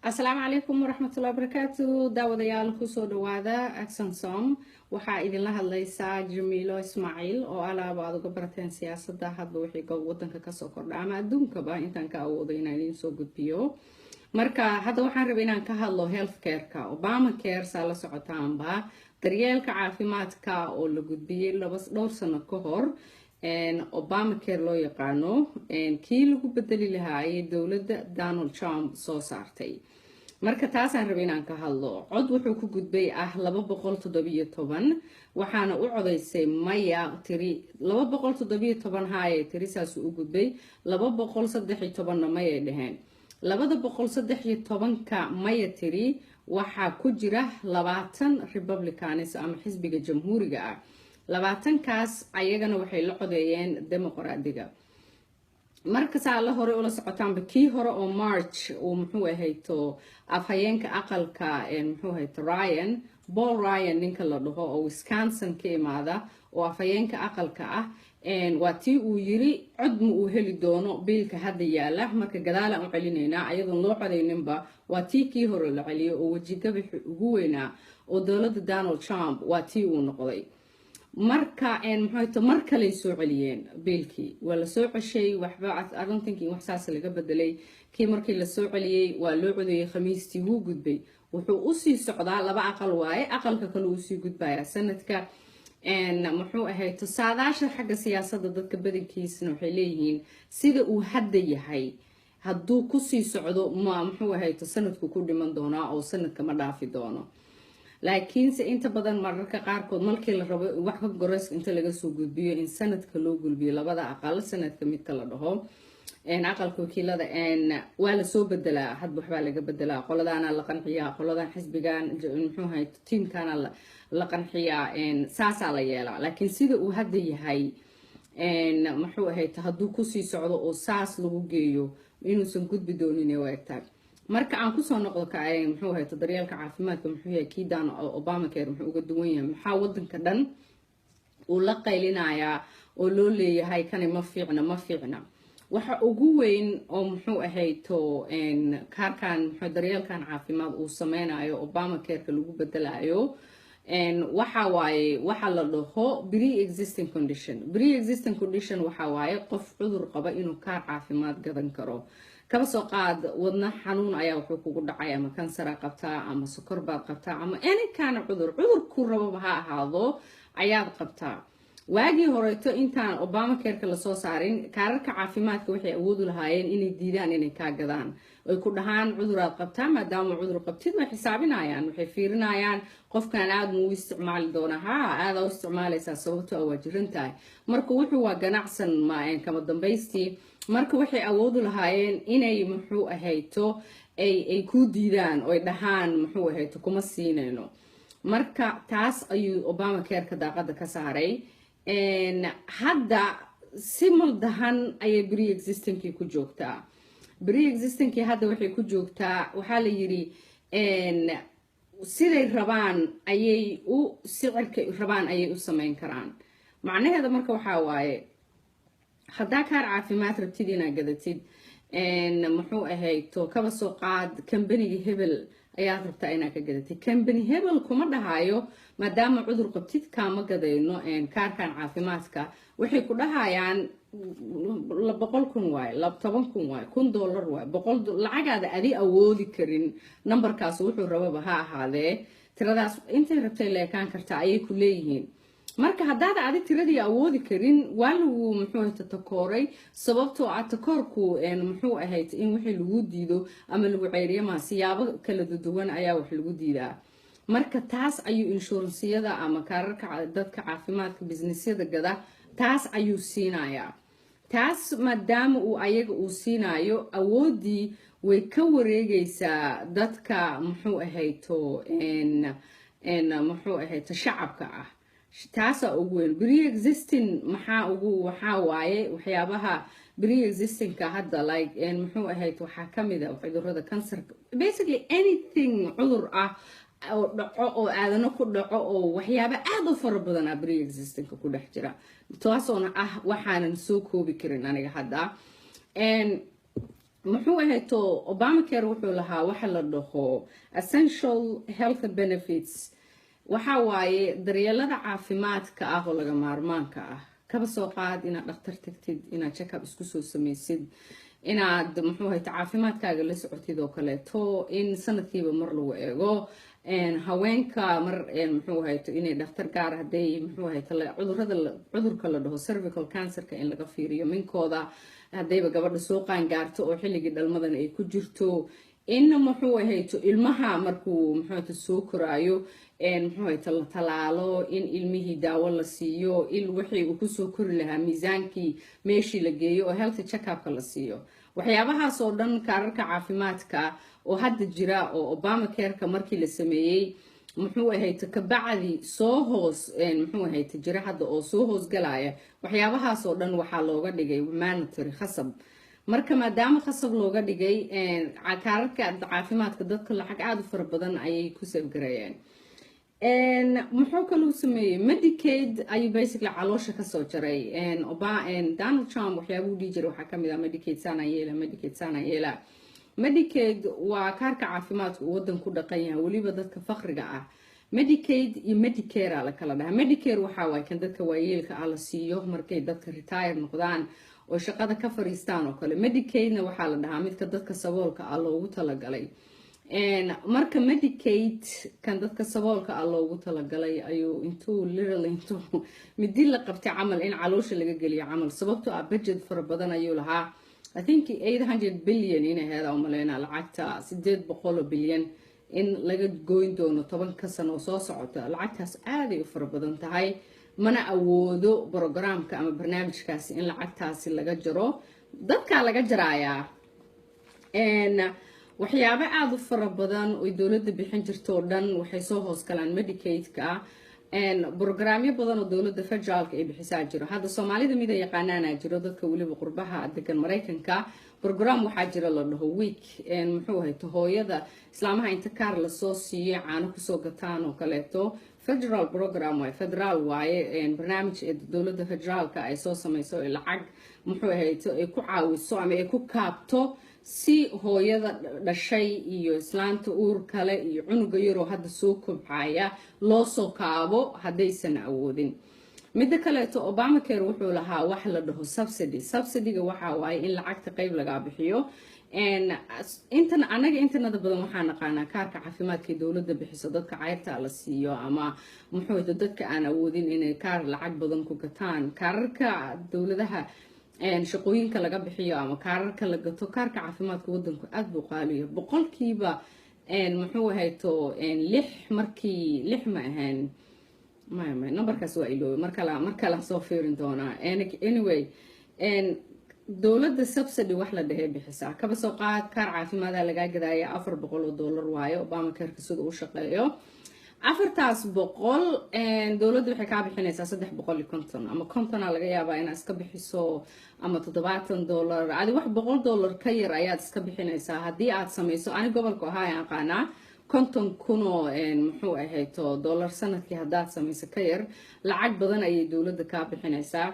Asalaamu calaykum waraxmatullahi wabarakaatu. Daawadayaal, kusoo dhawaada Axon Som. Waxaa idinla hadlaysaa Jamiilo Ismaaciil oo alaaba aad uga barateen siyaasadda hadba wixii wadanka kasoo kordha ama adduunkaba intaan ka awoodo inaan idiin soo gudbiyo. Marka hadda waxaan rabay inaan ka hadlo healthcareka, Obamacare. Saa la socotaanba, daryeelka caafimaadka oo la gudbiyey laba dhowr sano ka hor, Obamacare loo yaqaano, kii lagu bedeli lahaa ayay dowladda Donald Trump soo saartay. Marka taasaan rabay inaan ka hadlo. Cod wuxuu ku gudbay ah 217, waxaana u codaysay maya tiri 217 haayay tiri, saasuu u gudbay. 213-na mayay dhaheen. 213-ka maya tiri waxaa ku jira 20 Republicans ama xisbiga Jamhuuriga ah. 20-kaas ayagana waxay la codeeyeen Dimuqraadiga. Marka saa la hore ula socotaanba, kii hore oo March uu, muxuu ahayto, afhayeenka aqalka, muxuu ahayto, Ryan, Paul Ryan ninka la dhaho oo Wisconsin ka imaada oo afhayeenka aqalka ah, waa tii uu yiri cod ma uu heli doono biilka hadda yaala, marka gadaalaan u celinaynaa ayadoon loo codayninba. Waa tii kii hore la celiyo oo wejigabixi ugu weynaa oo dowladda Donald Trump waa tii uu noqday. Marka, muxuu, mar kaley soo celiyeen biilkii, waa lasoo ceshay. Waxba arrintankii wax saas laga bedelay. Kii markii lasoo celiyey waa loo codeeyey Khamiistii, wuu gudbay. Wuxuu usii socdaa laba aqal waaye, aqalka kale uusii gudbaya sanadka. Muxuu ahayd, saadaasha xagga siyaasadda dadka badankiisna waxay leeyihiin sida uu hadda yahay hadduu kusii socdo, ma, muxuu ahayd, sanadku ku dhiman doonaa oo sanadka ma dhaafi doono. Laakiinse inta badan mararka qaarkood markii la rabo wax Congress inta laga soo gudbiyo in sanadka loo gudbiyo labada aqal, sanadka midka la dhaho aqalka wakiilada, waa lasoo bedelaa, hadba waxbaa laga bedelaa, qoladaana la qanciyaa, qoladan xisbigan, muxuu ahay, tiimkana la qanciyaa, saasaa la yeelaa. Laakiin sida uu hadda yahay, muxuu ahayd, hadduu kusii socdo oo saas lagu geeyo, inuusan gudbi doonin u egtahay. Marka aan kusoo noqdo, muxuu ahayd, daryeelka caafimaadka muxuu yahay kiidan Obamacare? Muxuu uga duwan yahay? Maxaa wadanka dhan uu la qaylinayaa oo loo leeyahay kani ma fiicna, ma fiicna? Waxa ugu weyn oo, muxuu ahayto, kaarkan, muxuu, daryeelkan caafimaad uu sameynayo Obamacareka lagu bedelayo waxa waaye waxa la dhaho pre existing condition. Pre existing condition waxa waaye qof cudur qaba inuu kaar caafimaad gadan karo. Kaba soo qaad wadna xanuun ayaa wuxuu kugu dhacay, ama kansara qabtaa, ama sokor baad qabtaa, ama any kind cudur, cudurku rababa ha ahaado ayaad qabtaa. Waagii horeeto intaan Obamacareka lasoo saarin, kaararka caafimaadka waxay awoodu lahaayeen inay diidaan inay kaa gadaan, ay ku dhahaan cuduraad qabtaa, maadaama cudur qabtid. Way xisaabinayaan, waxay fiirinayaan qofkan aada muu isticmaali doonaa. Haa, aada u isticmaalaysaa, sababto a waa jiran tahay. Marka wuxuu waa ganacsan ma kama dambaystii. Marka waxay awoodu lahaayeen inay, muxuu ahayto, ay kuu diidaan oy dhahaan, muxuu ahayto, kuma siinayno. Marka taas ayuu Obamacareka daaqada ka saaray. Hadda si maldahan ayay pre existingkii ku joogtaa. Pre existingkii hadda waxay ku joogtaa, waxaa la yidhi siday rabaan ayay u sicirka rabaan ayay u sameyn karaan. Macnaheeda marka waxaa waaye, haddaa kaar caafimaad rabtid inaad gadatid, muxuu ahayto, kaba soo qaad kambaniga hebel ayaad rabtaa inaad ka gadatid. Kambani hebel kuma dhahayo maadaama cudur qabtid kaama gadayno kaarkan caafimaadka. Waxay ku dhahayaan 100,000 waaye, 10,000 waaye, $1,000 waaye, boqol lacagaada adi awoodi karin. Nambarkaas wuxuu rababa ha ahaadee, tiradaas intay rabtay leekaan kartaa ayay ku leeyihiin. Marka haddaad adi tiradii awoodi karin, waa lagu, muxuu ahayta, takooray. Sababtoo ah takoorku, muxuu ahayd, in wixii lagu diido ama lagu ceeriyo maa, siyaabo kala duwan ayaa wax lagu diidaa. Marka taas ayuu insuranceyada ama kaararka dadka caafimaadka businessyada gada taas ayuu siinayaa. Taas maadaama uu ayaga uu siinayo, awooddii way ka wareegaysaa dadka, muxuu ahayto, muxuu ahayto, shacabka ah. Taasaa ugu weyn. Pre existing maxaa ugu, waxaa waaye waxyaabaha pre existingka hadda, like, muxuu ahayd, waxaa kamid a cudurada kansarka, basically anything cudur ah oo dhaco oo aadano ku dhaco oo waxyaaba aada u fara badan ah pre existingka ku dhex jira, taasoona ah waxaanan soo koobi karin aniga hadda. Muxuu ahayto, Obamacare wuxuu lahaa waxa la dhaho essential health benefits. Waxa waaye daryeelada caafimaadka ah oo laga maarmaanka ah. Kaba soo qaad inaad dhakhtar tagtid, inaad checkup isku soo sameysid, inaad, muxuu ahayto, caafimaadkaaga la socotid oo kaleeto, in sanadkiiba mar lagu eego. Haweenka mar, muxuu ahayto, inay dhakhtar gaar hadday, muxuu ahayto, cudurada, cudurka la dhaho cervical cancerka in laga fiiriyo minkooda, haddayba gabadha soo qaangaarto oo xilligii dhalmadan ay ku jirto, in, muxuu ahayto, ilmaha markuu, muxuu ahayto, soo koraayo, muxuu ahayto, la talaalo, in ilmihii daawo la siiyo, il wixii uu kusoo kori lahaa, miisaankii meeshii la geeyo oo health checkupka la siiyo. Waxyaabahaas oo dhan kaararka caafimaadka oo hadda jira oo Obamacareka markii la sameeyey, muxuu ahayto, kabacdi soo hoos, muxuu ahayto, jira hadda oo soo hoosgalaya, waxyaabahaas oo dhan waxaa looga dhigay mandatory, khasab. Marka maadaama khasab looga dhigay kaararka caafimaadka, dadka lacag aada u fara badan ayay ku save gareeyeen. Muxuu kaluu sameeyey? Medicaid ayuu basically caloosha kasoo jaray Donald Trump. Waxyaabuu dhihi jiray waxaa kamid ah Medicaid saana yeela, Medicaid saana yeela. Medicaid waa kaarka caafimaadka uu wadan ku dhaqan yahay, weliba dadka faqriga ah. Medicaid iyo Medicare la kala dhahaa. Medicare waxaa waay kan dadka waayeelka ah la siiyo markay dadka retire noqdaan oo shaqada ka fariistaan oo kale. Medicaidna waxaa la dhahaa midka dadka saboolka ah loogu talagalay. Marka Medicaid kan dadka saboolka ah loogu talagalay ayuu intuu literally intuu midi la qabtay camal in caloosha laga geliyo camal, sababtoo ah budget fara badan ayuu lahaa. I think 800 billion inay heeda umaleynaa, lacagta 800 bilyan in laga goyn doono 10-ka sano oo soo socota. Lacagtaas aaday u fara badan tahay, mana awoodo programka ama barnaamijkaasi in lacagtaasi laga jaro. Dadkaa laga jaraayaa. Waxyaabo aada u fara badan oy dowladda bixin jirto oo dhan waxay soo hoos galaan Medicaid-ka. Programyo badan oo dowladda federaalka ay bixisaa jiro. Hadda Soomaalida mida yaqaanaana jiro, dadka weliba qurbaha degan Maraykanka. Program waxaa jira la dhaho WIC, muxuu ahayto, hooyada islaamaha inta kaar lasoo siiyo caano kusoo gataan oo kaleeto. Federal program waaye, federaal waaye, barnaamij ee dowladda federaalka ay soo sameyso, ee lacag, muxuu ahayto, ay ku caawiso ama ay ku kaabto si hooyada dhashay iyo islaanta uur kale iyo cunuga yaroo hadda soo kobcaya loo soo kaabo haddaysan awoodin. Midda kaleeto, Obamacare wuxuu lahaa wax la dhaho subsidy. Subsidyga waxa waaye in lacagta qeyb lagaa bixiyo. Intan anaga intanada badan waxaa naqaanaa kaarka caafimaadka dowladda bixiso, dadka cayrta la siiyo ama, muxuu, dadka aan awoodin inay kaar lacag badan ku gataan, kaararka dowladaha shaqooyinka laga bixiyo ama kaararka la gato. Kaarka caafimaadka wadanku aada buu qaaliyo, boqolkiiba, muxuu ahayto, 6, markii 6 ma ahayn, maya maya, numberkaas waa iloobay, mar kala soo fiirin doonaa. Anyway, dowladda subsidy wax la dhahey bixisaa. Kaba soo qaad kaar caafimaada lagaa gadaya $400 waayo Obamacareka sida uu shaqeeyo. 400-taas dowladda waxay kaa bixinaysaa 350 ama 50 laga yaabaa inaad iska bixiso ama $70, adi wax $100 ka yar ayaad iska bixinaysaa haddii aad samayso. Ani gobolka ahaa aqaanaa 50,000 oo, muxuu ahayto, dollar sanadkii haddaad samayso ka yar, lacag badan ayay dowladda kaa bixinaysaa.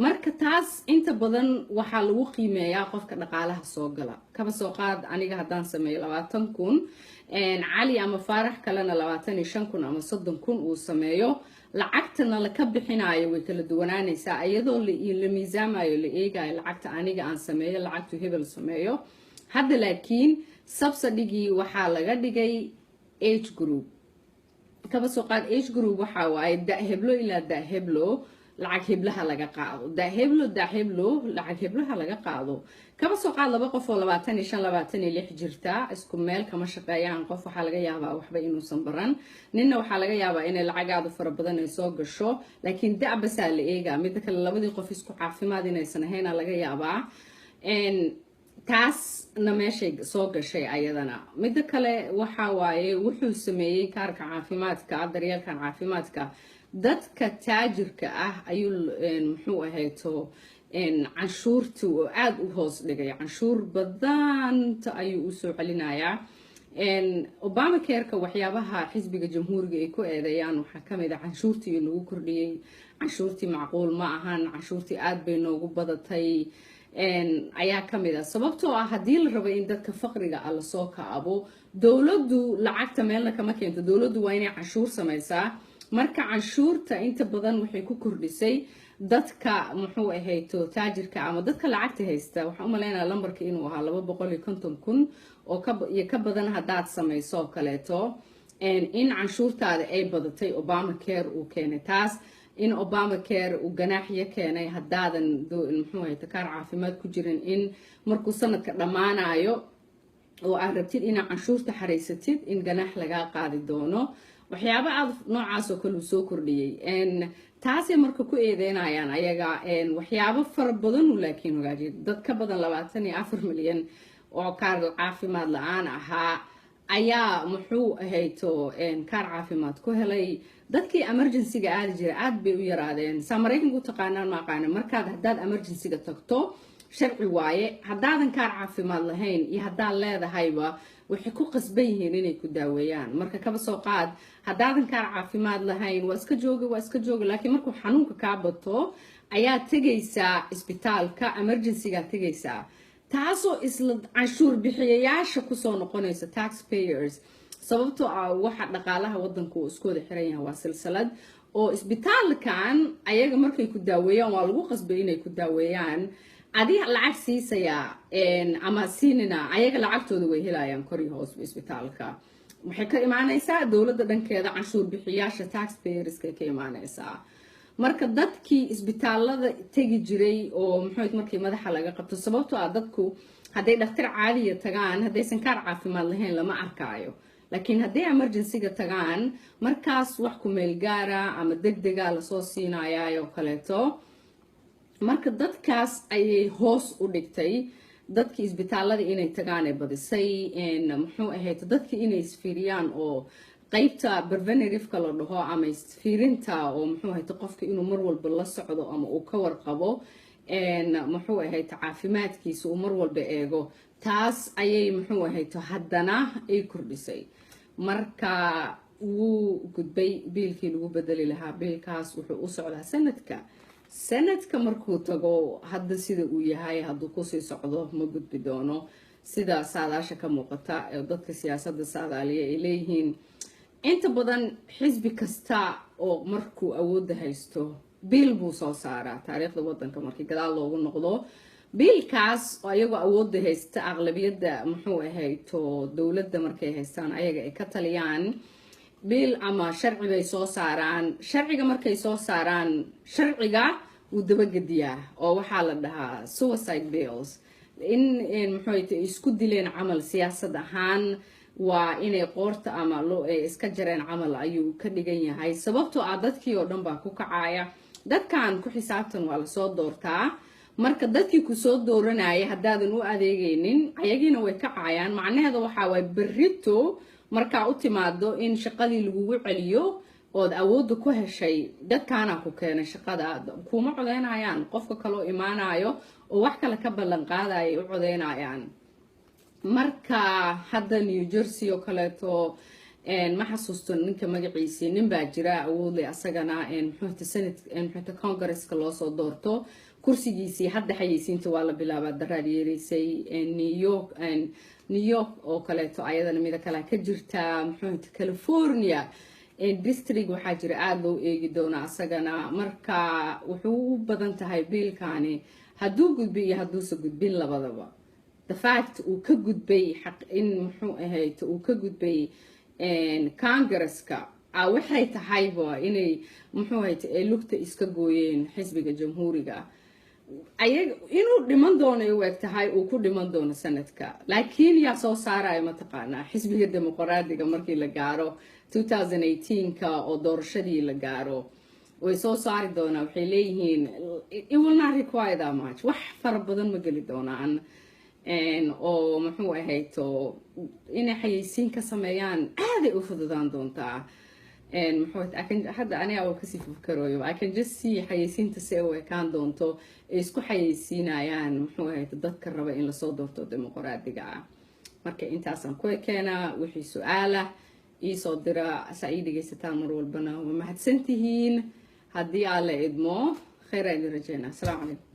Marka taas inta badan waxaa lagu qiimeeyaa qofka dhaqaalaha soo gala. Kaba soo qaad aniga haddaan sameeyo 20,000, Cali ama Faarax kalena 25,000 ama 30,000 uu sameeyo, lacagtana laka bixinayo way kala duwanaanaysaa, iyadoo la miisaamayo, la eegayo lacagta aniga aan sameeyo, lacagtu hebel sameeyo. Hadda laakiin subsidygii waxaa laga dhigay age group. Kaba soo qaad age group waxaa waaye da heblo ilaa da heblo lacag heblaha laga qaado, daheblo daheblo lacag heblaha laga qaado. Kaba soo qaad laba qof oo 25, 26 jirta, isku meel kama shaqeeyaan. Qof waxaa laga yaabaa waxba inuusan baran, ninna waxaa laga yaabaa inay lacag aada u fara badan ay soo gasho, laakiin da-basaa la eegaa. Midda kale, labadii qof isku caafimaad inaysan ahayna laga yaabaa, taasna meeshay soo gashay ayadana. Midda kale waxa waaye wuxuu sameeyey kaarka caafimaadka, daryeelkan caafimaadka, dadka taajirka ah ayuu, muxuu ahayto, canshuurtii oo aada u hoos dhigay, canshuur badanta ayuu usoo celinayaa. Obamacareka waxyaabaha xisbiga Jamhuuriga ay ku eedeeyaan waxaa kamid ah canshuurtii nagu kordhiyey, canshuurtii macquul ma ahan, canshuurtii aada bay noogu badatay. Ayaa ka mid ah sababtoo ah haddii la rabo in dadka faqriga ah lasoo kaabo, dowladdu lacagta meelna kama keento. Dowladdu waa inay canshuur samaysaa. Marka canshuurta inta badan waxay ku kordhisay dadka, muxuu ahayto, taajirka ama dadka lacagta haysta. Waxaan u malaynaya lambarka inuu ahaa 250,000 oo iyo ka badan haddaad samayso oo kaleeto, in canshuurtaada ay badatay. Obamacare uu keenay taas, in Obamacare uu ganaaxyo keenay haddaadan, muxuu ahayto, kaar caafimaad ku jirin, in markuu sanadka dhammaanayo oo aad rabtid inaad canshuurta xaraysatid in ganaax lagaa qaadi doono. Waxyaaba aada noocaas oo kale uu soo kordhiyey, taasay marka ku eedeynayaan ayaga. Waxyaabo fara badanu laakiin hagaajiyay. Dad ka badan 24 milyan oo kaar caafimaad la-aan ahaa ayaa, muxuu ahayto, kaar caafimaad ku helay. Dadkii emergencyga aadi jiray aada bay u yaraadeen. Saa Maraykanka u taqaanaan ma aqaana. Markaad haddaad emergencyga tagto, sharci waaye, haddaadan kaar caafimaad lahayn iyo haddaad leedahayba, waxay ku qasban yihiin inay ku daaweeyaan. Marka kaba soo qaad haddaadan kaar caafimaad lahayn, waa iska jooga, waa iska jooga, laakiin markuu xanuunka kaa bato ayaa tegaysaa isbitaalka, emergencygaa tegaysaa, taasoo isla canshuur bixiyayaasha kusoo noqonaysa, tax payers, sababtoo ah waxa dhaqaalaha wadanku uu isku wada xiran yahay, waa silsilad. Oo isbitaalkan ayaga markay ku daaweeyaan, waa lagu qasbay inay ku daaweeyaan, adiga lacag siisayaa ama siinina, ayaga lacagtooda way helayaan kor iyo hoosba. Isbitaalka waxay ka imaanaysaa dowladda dhankeeda, canshuur bixiyaasha, tax payerska ka imaanaysaa. Marka dadkii isbitaalada tegi jiray oo, muxuu, markii madaxa laga qabto, sababtoo ah dadku hadday dhakhtar caadiya tagaan, haddaysan kaar caafimaad lahayn lama arkaayo, laakiin hadday emergencyga tagaan, markaas wax ku meel gaara ama deg dega lasoo siinayaa oo kaleeto. Marka dadkaas ayay hoos u dhigtay, dadkii isbitaalada inay tagaan ay badisay, muxuu ahayd, dadkii inay isfiiriyaan oo qeybta preventativeka la dhaho ama isfiirinta oo, muxuu ahayd, qofka inuu mar walba la socdo ama uu ka warqabo, muxuu ahayd, caafimaadkiisa uu mar walba eego, taas ayay, muxuu ahayd, haddana ay kordhisay. Marka wuu gudbay biilkii lagu bedeli lahaa. Biilkaas wuxuu u socdaa sanadka. Sanadka markuu tago, hadda sida uu yahay hadduu kusii socdo, ma gudbi doono sida saadaasha ka muuqata ee dadka siyaasadda saadaaliya ay leeyihiin. Inta badan xisbi kasta oo markuu awoodda haysto biil buu soo saaraa. Taariikhda wadanka markii gadaal loogu noqdo, biilkaas oo ayagoo awoodda haysta, aqlabiyadda, muxuu ahayto, dowladda markay haystaan, ayaga ay ka taliyaan, biil ama sharci bay soo saaraan. Sharciga markay soo saaraan, sharciga wuu dabagediyaa oo waxaa la dhahaa suicide bills, in, muxuu, isku dileen camal siyaasad ahaan, waa inay qoorta ama iska jareen camal ayuu ka dhigan yahay, sababtoo ah dadkii oo dhan baa ku kacaya. Dadkan ku xisaabtan, waa lasoo doortaa. Marka dadkii kusoo dooranaya haddaadan u adeegaynin, ayagiina way kacayaan. Macnaheeda waxaa waay berrito markaa u timaado in shaqadii lagugu celiyo ood awoodda ku heshay, dadkaana ku keenay shaqada kuma codeynayaan. Qofka kaloo imaanayo oo wax kale ka ballan qaadaya ay u codeynayaan. Marka hadda New Jersey oo kaleeto, ma xasuusto ninka magaciisii, nin baa jira awoodle asagana, muxuuta, senate, muxuuta, congresska loosoo doorto kursigiisii. Hadda xayeysiinta waa la bilaabaa, daraad yeereysay. New York, New York oo kaleeto ayadana mida kale ka jirta, muxuuta, California district waxaa jira aada loo eegi doona asagana. Marka wuxuu u badan tahay biilkani hadduu gudbay iyo hadduusa gudbin labadaba, the fact uu ka gudbay xaq in, muxuu ahayd, uu ka gudbay congresska, waxay tahayba inay, muxuu ahayd, ay lugta iska gooyeen xisbiga Jamhuuriga. Ayaga inuu dhiman doono ay u eg tahay, uu ku dhiman doono sanadka. Laakiin yaa soo saaraya mataqaanaa? Xisbiga Dimuqraadiga markii la gaaro 2018ka oo doorashadii la gaaro way soo saari doonaa. Waxay leeyihiin it will not require that much, wax fara badan ma geli doonaan oo, muxuu ahayto, inay xayeysiin ka sameeyaan aaday u fududaan doontaa. Muxuu, hadda aniga waa kasii fakarooyo, I can just see xayeysiinta si ay u ekaan doonto ay isku xayeysiinayaan, muxuu ahayto, dadka raba in lasoo doorto Dimuqraadiga ah. Marka intaasaan ku ekeenaa. Wixii su-aalah iisoo dira. Saa ii dhegeysataan mar walbana waa mahadsantihiin. Haddii aan la idmo, khayr aan idin rajeynaa. Asalaamu calaykum.